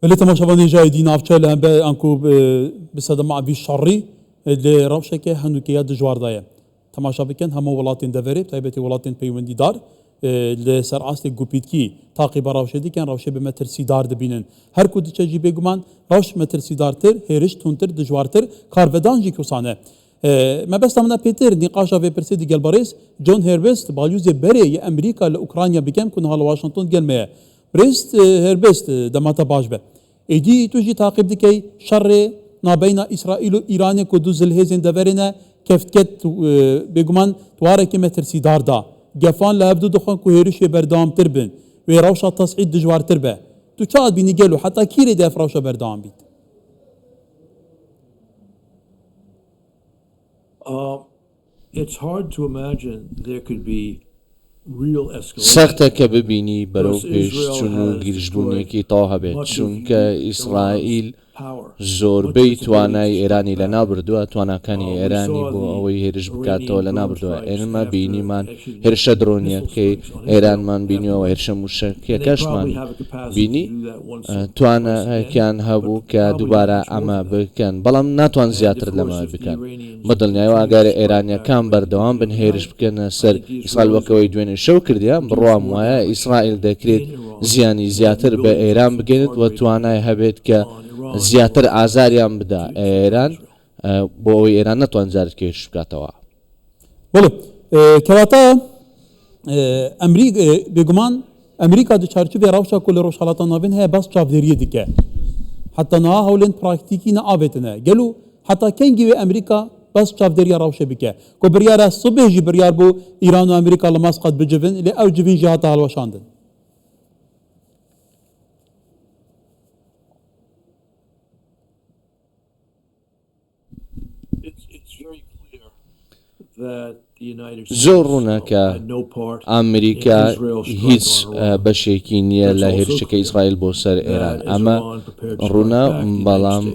Belê temaşevanê jayê dî navçe li hember anku bi sedema vî şerî li rewşeke henûkê ya dijwar de ye. Temaşa bikin hemû welatên deverê bi taybetî welatên peywendîdar li ser astê gupîtkî taqîba rewşê dikin, rewşê bi metirsîdar dibînin. Her ku diçe jî bêguman rewş metirsîdartir, hêriş tundtir, dijwartir, karvedan jî wisa ne. Mebesta min a pêtir nîqaşa vê pirsê digel birêz John Herbst, balyozê berê yê Amerîka li Ukrayna bikem ku niha li Washington digel me ye. Birêz Herbst, dema te baş be. Êdî tu jî taqîb dikey şerê nabeyna Îsraîl û Îranê ku du zilhêzên deverê ne, keftket bêguman di warekê metirsîdar da. Gefan li hevdu dixwin ku hêrişê berdewamtir bin. Wê rewşa tes'îd dijwartir be. Tu çawa dibînî gelo heta kîrê dê ev rewşa berdewam bît? سەختە کە ببینی بەرەو پێشچون و گرژبوونێکی تەواو هەبێت، چونکە ئیسرائیل زۆربەی توانای ئێرانی لەناوبردووە، تواناکانی ئێرانی بۆ ئەوەی هێرش بکاتەوە لەناوبردووە، ئێمە بینیمان هێرشە درۆنییەکەی ئێرانمان بینیوە و هێرشە مووشەکییەکەشمان بینی، توانایەکیان هەبوو کە دووبارە ئەمە بکەن، بەڵام ناتوان زیاتر لەمە بکەن. بە دڵنیایەوە ئەگەر ئێرانییەکان بەردەوام بن هێرش بکەنە سەر ئیسرائیل وەک ئەوەی دوێنێ شەو کردیان، بڕوام وایە ئیسرائیل دەکرێت زیانی زیاتر بە ئێران بگەیەنێت و توانای هەبێت کە زیاتر ئازاریان بدا ئێران بۆ ئەوەی ئێران نەتوانێت جارێکی هێرش بکاتەوە. بەڵێ کەواتە ئەمریک بێگومان ئەمریکا di çarçovê rewşa ku li Rojhilata Navîn heye bes çavdêriyê dike. Heta niha hewlên praktîkî neavêtine. Gelo heta kengî wê Amerîka bes çavdêriya rewşê bike? Ku biryara sibê jî biryar bû Îran û Amerîka li Masqat bicivin lê ew civîn jî hate hilweşandin. زۆر ڕوونە کە ئەمریکا هیچ بەشێکی نییە لە هێرشەکەی ئیسرائیل بۆ سەر ئێران، ئەمە ڕوونە، بەڵام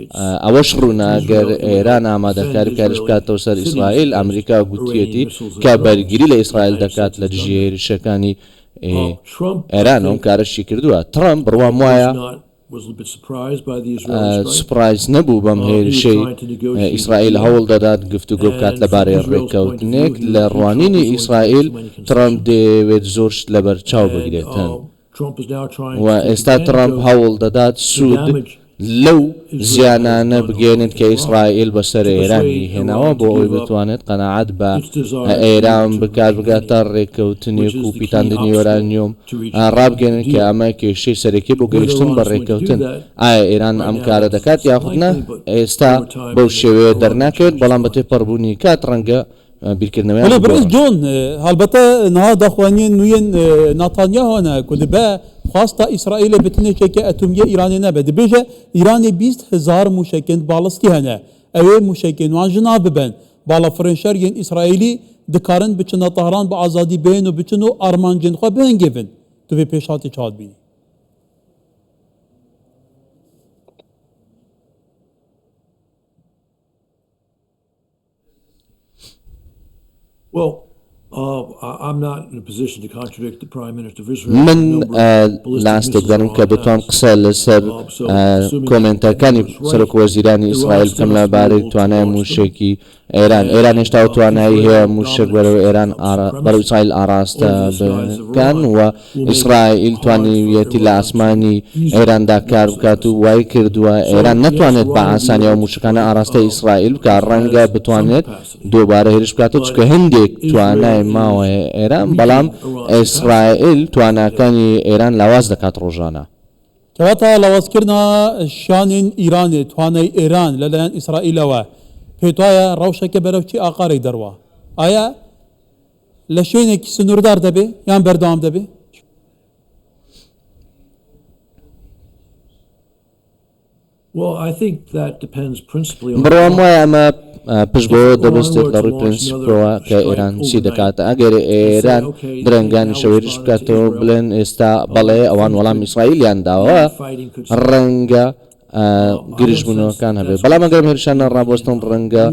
ئەوەش ڕوونە گەر ئێران ئامادەکاری بکات هێرش بکاتەوە سەر ئیسرائیل، ئەمریکا گوتیەتی کە بەرگری لە ئیسرائیل دەکات لە دژی هێرشەکانی ئێران، ئەم کارەشی کردووە. ترەمپ بڕوام وایە سوپرایز نەبوو بەم هێرشەی ئیسرائیل هەوڵ دەدات گفتوگۆ بکات لەبارەی ڕێککەوتنێک، لە ڕوانینی ئیسرائیل ترەمپ دەیەوێت زۆر شت لەبەرچاو بگرێتن و ئێستا ترەمپ هەوڵ دەدات سوود لەو زیانانە بگەیەنێت کە ئیسرائیل بەسەر ئێرانی هێناوە بۆ ئەوەی بتوانێت قەناعەت بە ئێران بکات بگاتە ڕێککەوتنێک و پیتاندنی یۆرانیۆم ڕابگەیەنن کە ئەمە کێشەی سەرەکیە بۆ گەیشتن بە ڕێککەوتن، ئایا ئێران ئەم کارە دەکات یاخود نا، ئێستا بەو شێوەیە دەرناکەوێت، بەڵام بە تێپەڕبوونی کات ڕەنگە بیرکردنەوەیان بەڵێ بڕێز بگۆڕن. جۆن، هەڵبەتە نها داخوانیێن نوویێن ناتانیاهۆ هەنە ku dibe xwasta Îsraîlê bi tinê çekê etomiyê Îranê nebe. Dibêje Îranê 20,000 mûşekên balistî hene. Ew ê mûşekên wan ji nav bibin. Balafirên şer yên Îsraîlî dikarin biçine Tehran bi azadî bên û biçin û armancên xwe bihingêvin. Tu vê pêşhatê çawa dibînî? من لە ئاستێکدا نیم کە بتوانم قسە لەسەر کۆمێنتەکانی سەرۆک وەزیرانی ئیسرائیل بکەم لەبارەی توانای مووشەکی ئێران. ئێران هێشتا ئەو توانایی هەیە مووشەک بەرەو ئێران بەرەو ئیسرائیل ئاڕاستە بکەن و ئیسرائیل توانیویەتی لە ئاسمانی ئێراندا کار بکات و وای کردووە ئێران نەتوانێت بە ئاسانی ئەو مووشەکانە ئاراستەی ئیسرائیل بکات، ڕەنگە بتوانێت دووبارە هێرش بکاتەوە چونکە هەندێک توانای ماوە ئێران، بەڵام ئیسرائیل تواناکانی ئێران لاواز دەکات ڕۆژانە. کەواتە لاوازکردنا شانێن ئیرانێ توانای ئێران لەلایەن ئیسرائیلەوە پێتوایە ڕەوشەکە بەرەو چی ئاقارێک دەڕوا؟ ئایا لە شوێنێکی سنووردار دەبێ یان بەردەوام دەبێ؟ بڕوام وایە ئەمە پشت بەوە دەبەستێت لە ڕووی پرەنسیپەوە کە ئێران چی دەکات. ئەگەر ئێران درەنگانی شەو هێرش بکاتەوە، بڵێن ئێستا بەڵێ ئەوان وەڵامی ئیسرائیلیان داوە، ڕەنگە. گرژبوونەوەکان هەبێت، بەڵام ئەگەر ئەم هێرشانە ڕابوەستن ڕەنگە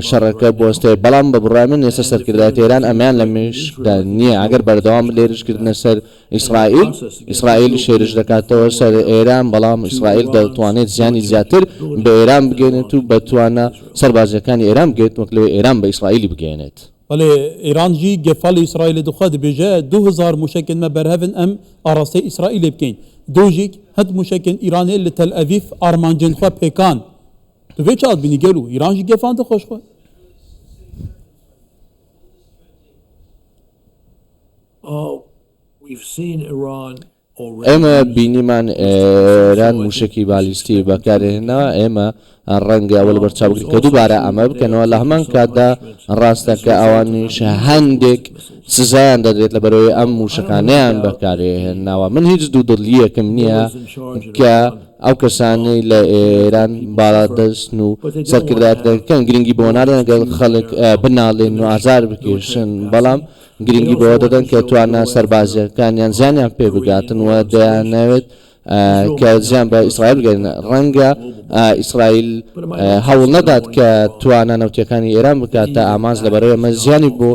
شەڕەکە بوەستێت، بەڵام بە بڕوای من ئێستا سەرکردایەتی ئێران ئەمەیان لە مێشکدا نییە، ئەگەر بەردەوام بن لە هێرشکردنە سەر ئیسرائیل، ئیسرائیلیش هێرش دەکاتەوە سەر ئێران، بەڵام ئیسرائیل دەتوانێت زیانی زیاتر بە ئێران بگەیەنێت و بە توانا سەربازییەکانی ئێران بگەیت وەک لەوەی ئێران بە ئیسرائیلی بگەیەنێت. بەڵێ ئێران ژی گەفا لە ئیسرائیلێ دخوا دبێژە 2000 موشەکێن me berhevin em arasteyê Îsraîlê bikeyn. Do jî hind mûşekên Îranê li Tel Avîv armancên xwe pêkan. Tu vê çawa dibînî gelo? Îran jî gefan dixwe ji xwe. ئێمە بینیمان ئێران مووشەکی بالیستی بەکارهێنا، ئێمە ڕەنگە ئەوە لەبەرچاو بگرین کە دووبارە ئەمە بکەنەوە، لە هەمان کاتدا ڕاستە کە ئەوانیش هەندێک سزایان دەدرێت لەبەرئەوەی ئەم مووشەکانەیان بەکارهێناوە. من هیچ دوودڵییەکم نییە کە ئەو کەسانەی لە ئێران باڵادەستن و سەرکردایەتی دەکەن گرنگی بەوە نادەن ئەگەر خەڵک بناڵێن و ئازار بکێشن، بەڵام گرنگی بەوە دەدەن کە توانا سەربازییەکانیان زیانیان پێ بگاتن و دەیانەوێت کە زیان بە ئیسرائیل بگەن. ڕەنگە ئیسرائیل هەوڵ نەدات کە توانا نەوتییەکانی ئێران بکاتە ئامانج، لەبەرئەوەی ئەمە زیانی بۆ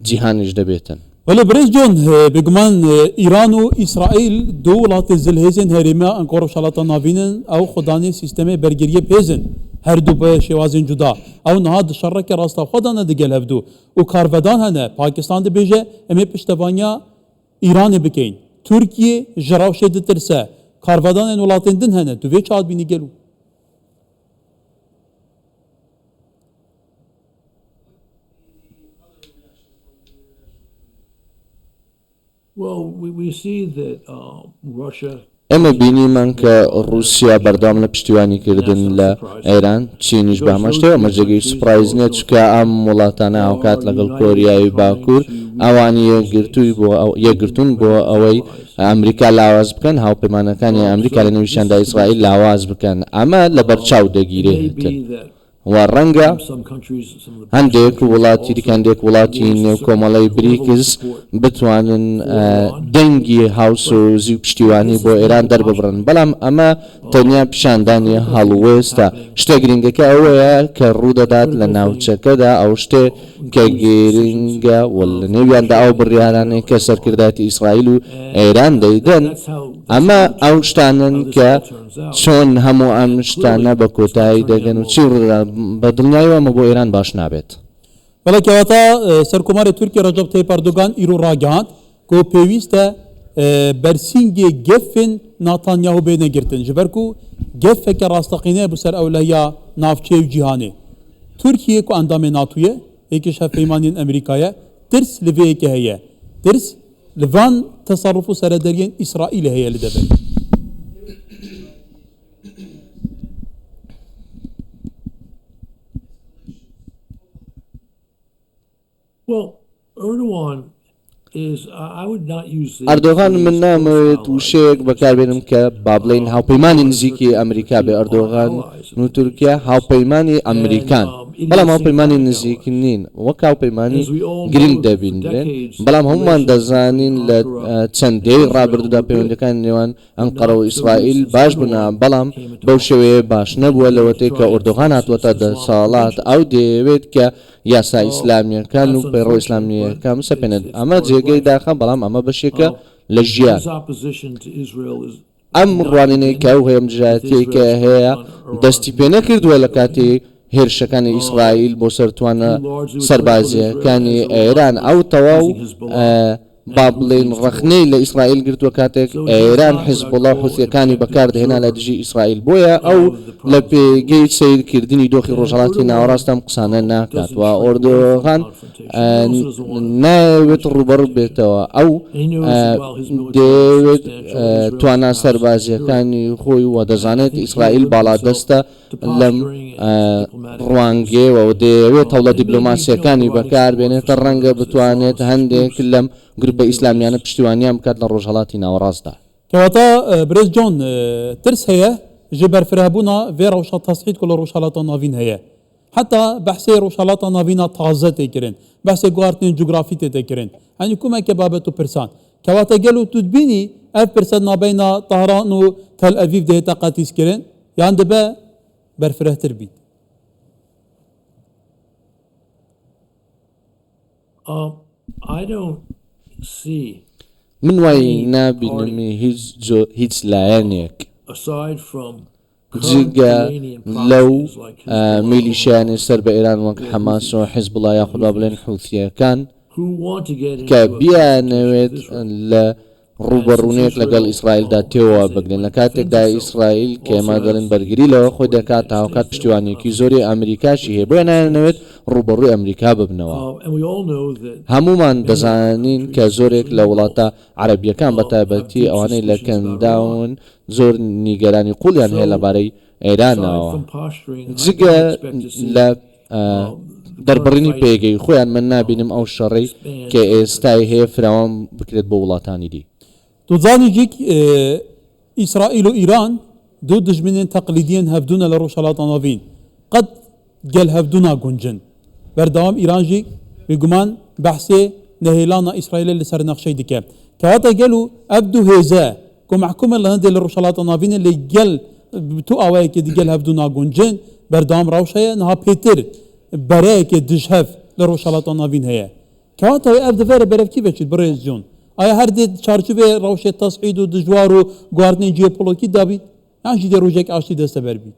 جیهانیش دەبێتن. بەلێ برێز جۆن، بێگومان ئیران و ئیسرائیل دوو وڵاتی زلهێزên herême anko Rojhilata Navîn in، ew xwedanê sîstemê bergiriyê pêz in. Her du bi şêwazên cuda. Ew niha di şereke rasteqxwe de ne digel hevdu û karvedan hene. Pakistan dibêje em ê piştevaniya Îranê bikeyn. Tirkiye ji rewşê ditirse. Karvedanên welatên din hene. Tu vê çawa dibînî gelo? ئێمە بینیمان کە ڕووسیا بەردەوام لە پشتیوانیکردن لە ئێران، چینیش بە هەمان شێوە، ئەمە جێگەی surprise نییە، چونکە ئەم وڵاتانە هاوکات لەگەڵ کۆریای باکوور ئەوان یەکگرتووی بۆ یەکگرتوون بۆ ئەوەی ئەمریکا لاواز بکەن، هاوپەیمانەکانی ئەمریکا لە نێویشیاندا ئیسرائیل لاواز بکەن، ئەمە لەبەرچاو دەگیرێت. و ڕەنگە هەندێک وڵاتی دیکە، هەندێک وڵاتی نێو کۆمەڵەی بریکس بتوانن دەنگی هاوسۆزی و پشتیوانی بۆ ئێران دەرببڕن، بەڵام ئەمە تەنیا پیشاندانی هەڵوێستە. شتە گرنگەکە ئەوەیە کە ڕوودەدات لە ناوچەکەدا، ئەو شتێ کە گرنگە و لە نێویاندا ئەو بڕیارانەی کە سەرکردایەتی ئیسرائیل و ئێران دەیدەن، ئەمە ئەو شتانەن کە چۆن هەموو ئەم شتانە بە کۆتایی دەگەن و چی ڕوودەدات، بە دڵنیایەوە ئەمە بۆ ئێران باش نابێت. بەڵێ کەواتە سەرکۆماری تورکیە ڕەجەب تەیب ئەردۆگان ئیرۆ ڕاگەهاند کو پێویستە بەرسینگێ گەفێن ناتانیاهۆ بێنە گرتن ji ber ku gefeke rasteqîne ye bo ser ewlehiya navçeyê û cîhanê. Tirkiye ku endamê NATO ye, yekê ji hevpeymaniyên Amerîka ye, tirs li vê yekê heye. Tirs li van teserruf û serederiyên Îsraîlê heye li deverê. ئەردۆغان، من نامەوێت وشەیەک بەکاربێنم کە با بڵێین هاوپەیمانی نزیکی ئەمریکا بێ، ئەردۆغان و تورکیا هاوپەیمانی ئەمریکان، بەڵام هاوپەیمانی نزیک نین، وەک هاوپەیمانی گرنگ دەبینرێن، بەڵام هەموومان دەزانین لە چەند دەیەی ڕابردوودا پەیوەندییەکانی نێوان ئەنقەرە و ئیسرائیل باش بوونە، بەڵام بەو شێوەیە باش نەبووە لەوەتەی کە ئۆردوغان هاتووەتە دەسەڵات، ئەو دەیەوێت کە یاسا ئیسلامییەکان و پەیڕەوە ئیسلامییەکان بسەپێنێت، ئەمە جێگەی داخە، بەڵام ئەمە بەشێکە لە ژیان. ئەم ڕوانینەی کە ئەو هەیە، ئەم دژایەتییەی کە هەیە دەستی پێنەکردووە لە کاتی هێرشەکانی ئیسرائیل بۆ سەر توانا سەربازییەکانی ئێران، ئەو تەواو با بڵێین ڕەخنەی لە ئیسرائیل گرتووە کاتێک ئێران حیزبوڵا و حوسییەکانی بەکاردەهێنا لە دژی ئیسرائیل، بۆیە ئەو لە پێگەی سەیرکردنی دۆخی ڕۆژهەڵاتی ناوەڕاست ئەم قسانە ناکات و ئۆردوغان نایەوێت ڕووبەڕوو بێتەوە، ئەو دەیەوێت توانا سەربازییەکانی خۆی و دەزانێت ئیسرائیل باڵادەستە لەم ڕوانگەیەوە و دەیەوێت هەوڵە دیبلۆماسییەکانی بەکاربێنێت، ڕەنگە بتوانێت هەندێک لەم گروپە ئیسلامیانە پشتیوانیان بکات لە ڕۆژهەڵاتی ناوەڕاستدا. کەواتە برێز جۆن، ترس هەیە ji berfirehbûna vê rewşa tesxîd ku li Rojhilata Navîn heye. Heta behsê Rojhilata Navîn a taze tê kirin, behsê guhartinên cografî tête kirin. Yanî komeke babet û pirsan. Kewate gelo tu dibînî Ev pirse di navbeyna Tehran û Tel Evîv de hête qetîskirin yan dibe berfirehtir bît? من وای نابینم هیچ لایەنێک جگە لەو میلیشیانەی سەر بە ئێران وەک حەماس و حیزبوڵا یاخود با بڵێن حوسییەکان کە بیانەوێت لە ڕووبەڕوونێک لەگەڵ ئیسرائیلدا تێوە بگرن لە کاتێکدا ئیسرائیل کە ئێمە دەڵێن بەرگری لەوە خۆی دەکات هاوکات پشتیوانیەکی زۆری ئەمریکاشی هەیە بۆیە نایانەوێت ڕووبەڕووی ئەمریکا ببنەوە. هەموومان دەزانین کە زۆرێک لە وڵاتە عەرەبییەکان بە تایبەتی ئەوانەی لە کەنداون زۆر نیگەرانی قوڵیان هەیە لەبارەی ئێرانەوە. جگە لە دەربڕینی پێگەی خۆیان من نابینم ئەو شەڕەی کە ئێستای هەیە فراوان بکرێت بۆ وڵاتانی دی. تو زانی جیک ئیسرائیل و ئیران دوو دوژمنێن تەقلیدیێن هەڤدوو نە لە ڕۆژهەڵاتا ناڤین قەت گەل هەڤدوو ناگونجن. بەردەوام ئیران ژی بێگومان بەحسێ نەهێلانا ئیسرائیلێ li ser nexşey dike. Kewata gel û ev du hêze ku mehkûm in li hindê li Rojhilata Navînê lê gel bi tu awayekê di gel hevdu naguncin, berdewam rewş heye, niha pêtir bereyekê dijhev li Rojhilata Navîn heye. Kewata wê ev di vere berevkî ve çît birêz John? Aya her dê çarçovê rewşê tes'îd û dijwar û guhartinên jeopolotîk de bît yan jî dê rojek aştî desteber bît?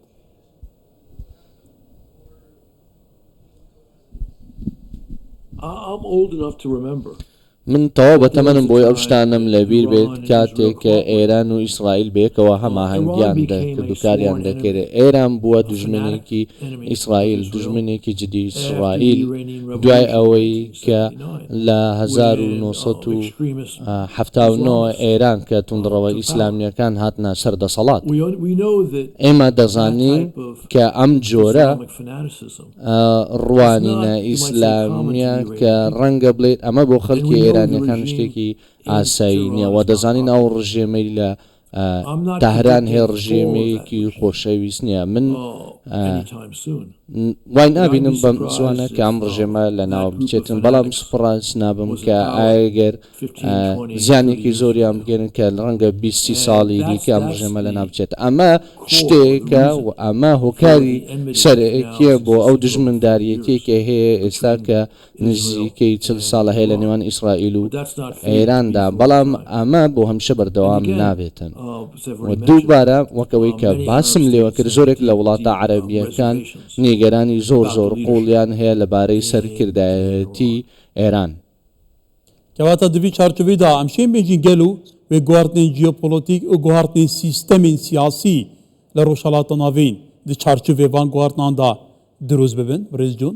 من تەواو بەتەمەنم بۆی ئەو شتانەم لەبیر بێت کاتێک کە ئێران و ئیسرائیل بەیەکەوە هەماهەنگیان دەکرد و کاریان دەکرد. ئێران بووە دوژمنێکی ئیسرائیل، دوژمنێکی جدی ئیسرائیل دوای ئەوەی کە لە 1979 ئێران کە توندڕەوە ئیسلامییەکان هاتنە سەر دەسەڵات. ئێمە دەزانین کە ئەم جۆرە ڕوانینە ئیسلامییە کە ڕەنگە بڵێیت ئەمە بۆ خەڵکی ئێرانییەکان شتێکی ئاسایی نییە و دەزانین ئەو ڕژێمەی لە تاران هەیە ڕژێمێکی خۆشەویست نییە. من وای نابینم بەم زوانە کە ئەم ڕژێمە لەناو بچێتن، بەڵام سوپڕایز نابم کە ئەگەر زیانێکی زۆریان بگەێنن کە ڕەنگە 20 سی ساڵی دیکە ئەم ڕژێمە لەناو بچێت. ئەمە شتێکە و ئەمە هۆکاری سەرەکییە بۆ ئەو دوژمنداریەتیەی کە هەیە ئێستا کە نزیکەی 40 ساڵە هەیە لە نێوان ئیسرائیل و ئێراندا، بەڵام ئەمە بۆ هەمیشە بەردەوام نابێتن. و دووبارە وەک ئەوەی کە باسم لێوە کرد زۆرێک لە وڵاتە عەرەبییەکان نیگەرانی زۆر زۆر قووڵیان هەیە لەبارەی سەرکردایەتی ئێران. کەواتە di vî çarçovê de em şên bêjin gelo wê guhartinên jeopolotîk û guhartinên sîstemên siyasî li Rojhilata Navîn di çarçovê van guhartinan de dirûst bibin, Birêz John?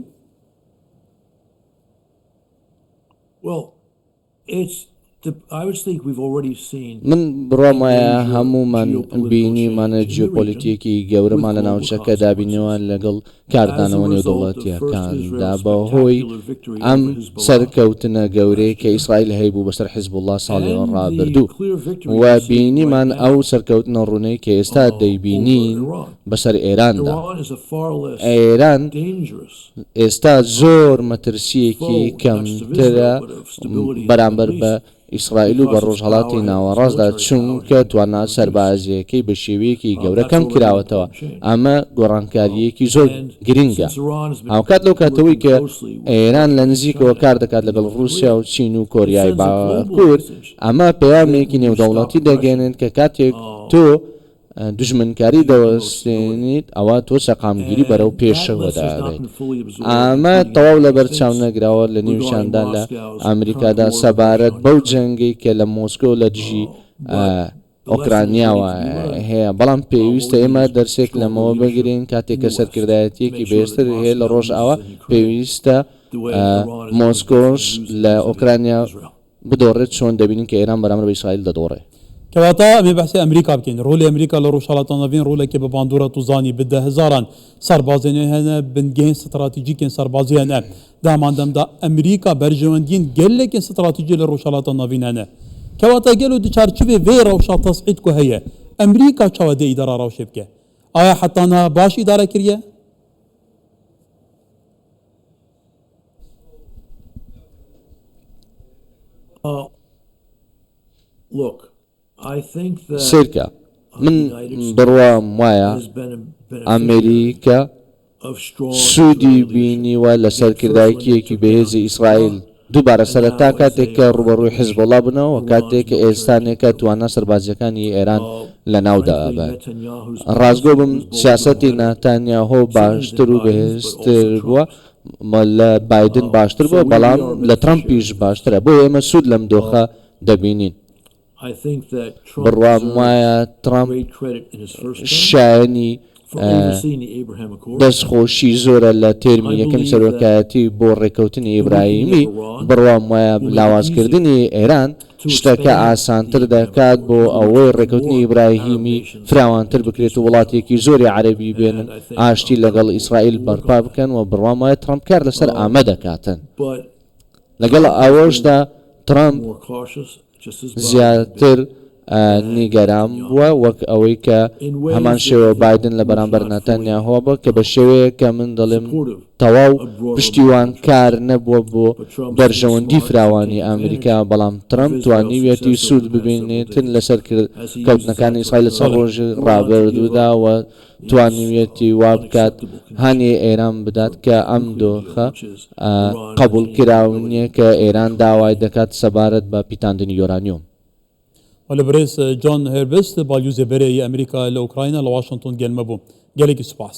من بڕوام وایە هەموومان بینیومانە جیۆپۆلیتیەکی گەورەمان لە ناوچەکەدا بینیوە لەگەڵ کاردانەوە نێودەوڵەتییەکاندا بەهۆی ئەم سەرکەوتنە گەورەی کە ئیسرائیل هەیبوو بەسەر حیزبوڵڵا ساڵی ڕابردوو و بینیمان ئەو سەرکەوتنە ڕوونەی کە ئێستا دەیبینین بەسەر ئێراندا. ئێران ئێستا زۆر مەترسییەکی کەمترە بەرامبەر بە ئیسرائیل و بە ڕۆژهەڵاتی ناوەڕاستدا، چونکە توانا سەربازییەکەی بە شێوەیەکی گەورە کەم کراوەتەوە، ئەمە گۆڕانکارییەکی زۆر گرنگە. هاوکات لەو کاتەوەی کە ئێران لە نزیکەوە کار دەکات لەگەڵ ڕووسیا و چین و کۆریای باکوور، ئەمە پەیامێکی نێودەوڵەتی دەگەیەنێت کە کاتێک تۆ دوژمنکاری دەوەستێنیت ئەوا تۆ سەقامگیری بەرەو پێشەوە دەبەیت. ئەمە تەواو لەبەرچاو نەگراوە لە نێویشیاندا لە ئەمریکادا سەبارەت بەو جەنگەی کە لە مۆسکۆ لە دژی ئۆکرانیاوە هەیە، بەڵام پێویستە ئێمە دەرسێک لەمەوە بگرین کاتێک کە سەرکردایەتییەکی بەهێزتر هەیە لە ڕۆژئاوا پێویستە مۆسکۆش لە ئۆکرانیا بدۆڕێت چۆن دەبینین کە ئێران بەرامبەر بە ئیسرائیل دەدۆڕێ. کەواتە ئەمێ بەحسی ئەمریکا بکەین، ڕۆلی ئەمریکا لە ڕۆژهەڵاتا ناڤین ڕۆلێکی بە باندۆرە توزانی بە دەهەزاران سەربازێ نوێ هەنە، بنگەهێن ستراتیجیکێن سەربازی هەنە، دە هەمان دەمدا ئەمریکا بەرژەوەندیێن گەلێکێن ستراتیجی لە ڕۆژهەڵاتا ناڤین هەنە. کەواتە گەلۆ di çarçivê vê rewşa tes'îd ku heye ئەمریکا çawa dê îdara rewşê bike? ئایا heta niha baş îdare kiriye? سەیرکە، من بڕوام وایە ئەمریکا سوودی بینیوە لە سەرکردایەتییەکی بەهێزی ئیسرائیل، دووبارە سەرەتا کاتێک کە ڕووبەڕووی حیزبوڵڵا بوونەوە و کاتێک کە ئێستانێکە توانا سەربازییەکانی ئێران لەناو دەبەن. ڕاستگۆ بم، سیاسەتی ناتانیاهۆ باشتر و بەهێزتر بووە، لە بایدن باشتر بووە، بەڵام لە ترەمپیش باشترە، بۆیە ئێمە سوود لەم دۆخە دەبینین. بڕوام وایە ترەمپ شایەنی دەستخۆشی زۆرە لە تێرمی یەکەمی سەرۆکایەتی بۆ ڕێککەوتنی ئیبراهیمی، بڕوام وایە لاوازکردنی ئێران شتەکە ئاسانتر دەکات بۆ ئەوەی ڕێککەوتنی ئیبراهیمی فراوانتر بکرێت و وڵاتێکی زۆری عەرەبی بێنن ئاشتی لەگەڵ ئیسرائیل بەرپا بکەن و بڕوام وایە ترەمپ کار لەسەر ئامە دەکاتن. لەگەڵ ئەوەشدا ترەمپ زیاتر نیگەران بووە وەک ئەوەی کە هەمان شێوە بایدن لە بەرامبەر ناتانیاهۆ بووە کە بە شێوەیەک کە من دەڵێم تەواو پشتیوانکار نەبووە بۆ بەرژەوەندی فراوانی ئەمریکا، بەڵام ترەمپ توانیویەتی سوود ببینێتن لە سەرکەوتنەکانی ئیسرائیل لە چەند ڕۆژی ڕابردوودا و توانیویەتی وا بکات هانی ئێران بدات کە ئەم دۆخە قبوڵکراو نییە کە ئێران داوای دەکات سەبارەت بە پیتاندنی یۆرانیۆم. وەلێ برێز جۆن هێربست، باڵیوزێ بەرێ ی ئەمریکا لە ئۆکراینا لە واشنتۆن گەلمە بوو. گەلێکی سوپاس.